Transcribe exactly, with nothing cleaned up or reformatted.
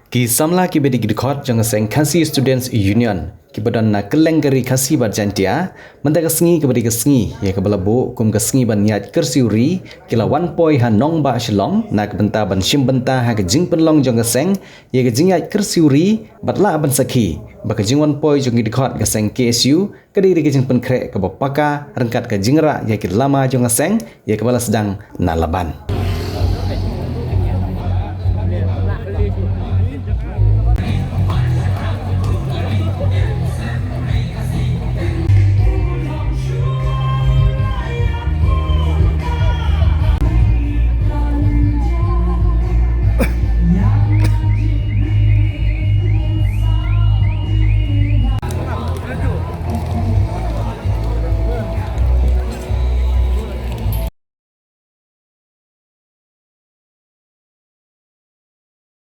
Ki samla kiba dei ki dkhot jong ka seng Khasi Students Union kiba don na kylleng ka ri Khasi bad Jaintia, mynta ka sngi kaba dei ka sngi ïa kaba la buh kum ka sngi ban ïaid kyrsiew ri, ki la wan poi ha nongbah Shillong na ka bynta ban shim bynta ha ka jingpynlong jong ka seng ïa ka jingïaid kyrsiew ri, bad lah ban sakhi ba ka jingwan poi jong ki dkhot ka seng K S U ka dei ka jingpynkhreh kaba paka ryngkat ka jingrah ïa ki lama jong ka seng ïa kaba la sdang na Laban.